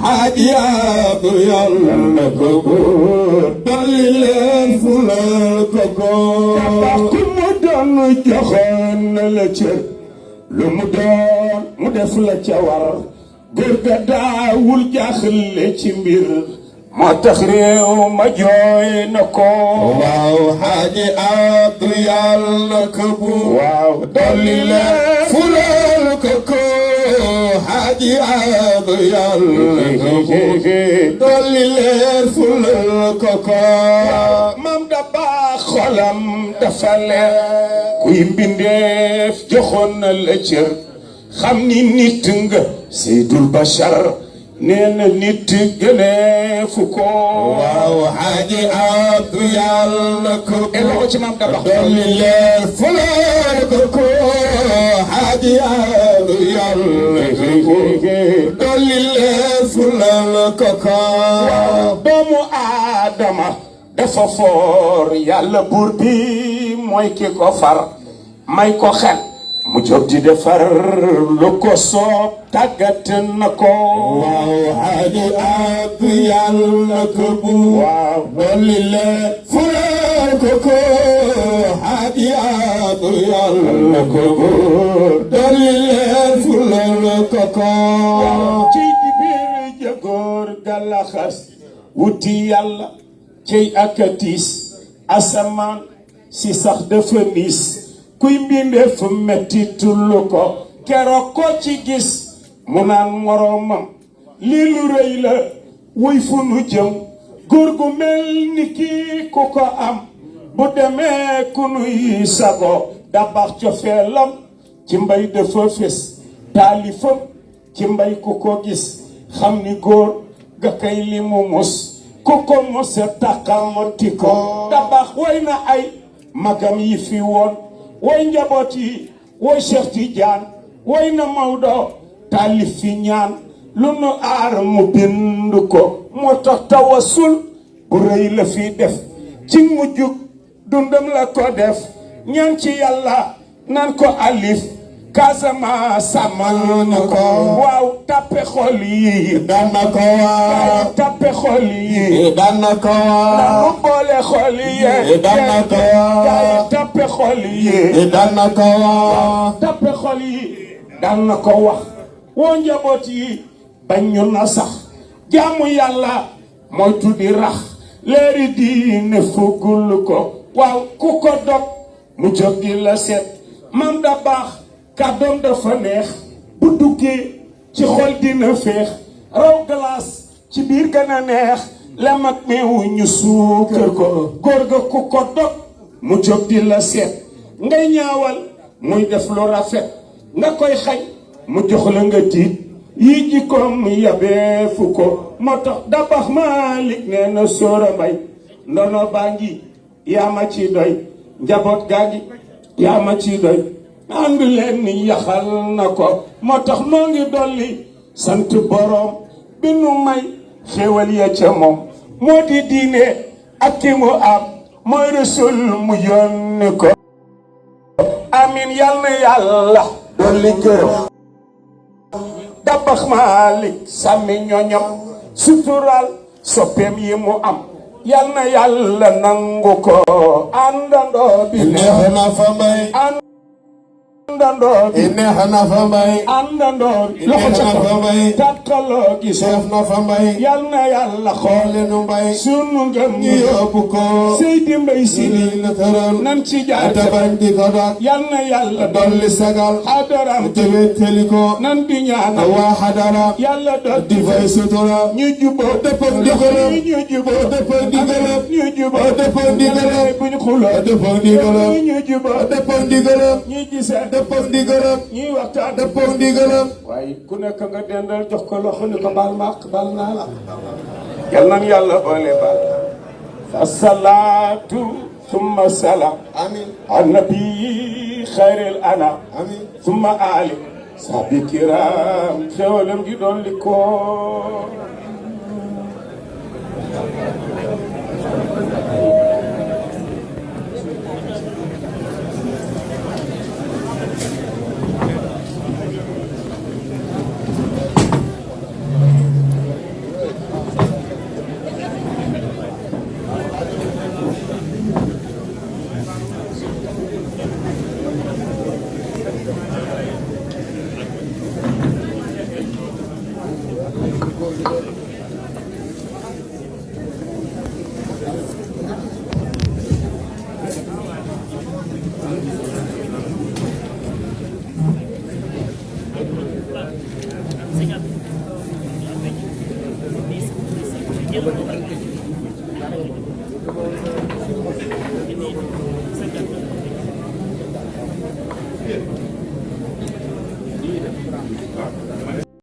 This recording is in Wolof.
حاجيات يلا كبور دليل فلان كبور كم دون جخان لتر لمدان مدف لتوار غرغا داول جاخل تشمير ما تخريو ما جوي نكو واو حاجيات يلا كبور واو دليل فلان كبور حاجي عاد يلا dolli leer fulal koko mam da baax xolam dafa leer kuy mbindeef joxoon na la cër xam ni nit nga Seydul Bachar nee na nit gëneefu ko waaw Haaji Abdu yàlla ko elo ci mam da baax dolli leer fulal koko Haaji Abdu yàlla ko dolli leer fulal koko doomu Aadama dafa foor yàlla buur bi mooy ki ko far may ko xel mu jóg di defar lu ko soob tàggat na ko waaw Haaji Abdu yàlla ko bu waaw dolli leer fulal koko Haaji Abdu yàlla ko bu dolli leer fulal koko ci biir jagóor galaxas wuti yàlla cey akatis asamaan si sax dafa niis kuy mbindeef metti tullu ko keroog ko ci gis mu naan moroomam lii lu rëy la wuy fu nu jëm góor gu mel ni kii ku ko am bu demee ku nuy sago dabax cofeelam ci mbay dafa fés taalifam ci mbay ku ko gis xam ni góor ga kay li mu mus ku ko mos a taxamati ko dabax way na ay magam yi fi woon way njaboot yi way Cheikh Tidiane way na Maodo taalif fi ñaan lu nu aar mu bind ko moo tax tawasul bu rëy la fi def ci mujjug dundam la ko def ñaan ci yàlla nan ko alif Casamance sàmmal na ko waaw tappe xol yi daan na ko waaw tappe xol yi daan na ko waaw nanu boole xol yi daan na ko waaw tappe xol yi daan na ko waaw tappe xol yi daan na ko wax woo njaboot yi bañ ñu na sax jaamu yàlla mooy tuddi rax leeri diine fugul ko waaw ku ko dog mu jóg di la seet mam da baax kàddoom dafa neex bu duggee ci xol dina féex raw glace ci biir gën a neex lem ak meew ñu suukar ko góor ga ku ko dog mu jóg di la seet ngay ñaawal muy def lu rafet nga koy xañ mu jox la nga tiit yi jikkoom yabeefu ko moo tax Dabax Malick nee na Sóora Mbay ndono baa ngi yaa ma ci doy njaboot gaa ngi yaa ma ci doy ànd leen ni yaxal na ko moo tax noo ngi dolli sant boroom bi nu may xéewal ya ca moom moo di diine ak ki mu am mooy Rasul mu yónni ko amin yal na yàlla dolli gërëm Dabax Malick sàmmi ñoñom sutural soppeem yi mu am yal na yàlla nangu ko àndandoo bi neex na fa may àndandoo bi neex na fa may àndandoo bi loxo ca fa may takkaloo gi seef na fa may yal na yàlla xoole nu mbay sunu ngëm ñu yóbbu ko Seydi Mbay Si la tëral nan ci jaar tabañ di ko dak yal na yàlla dolli sagal xadaram te wettali ko nan di ñaan waa xadaram yàlla doot di fay sutura ñu juboo dëppal di gërëm ñu juboo dëppal di gërëm ñu juboo dëppal di gërëm buñ xuloo dëppal di gërëm ñu juboo dëppal di gërëm ñu gisee dëppal di gërëm ñuy waxtaan dëppal di gërëm waaye ku nekk nga dendal jox ko loxo ni ko baal ma ak baal naa la yal nan yàlla boole baal fa salaatu summa salaam amin annabi xayril anam amin summa ali sahbi kiram xewalam gi doon li ko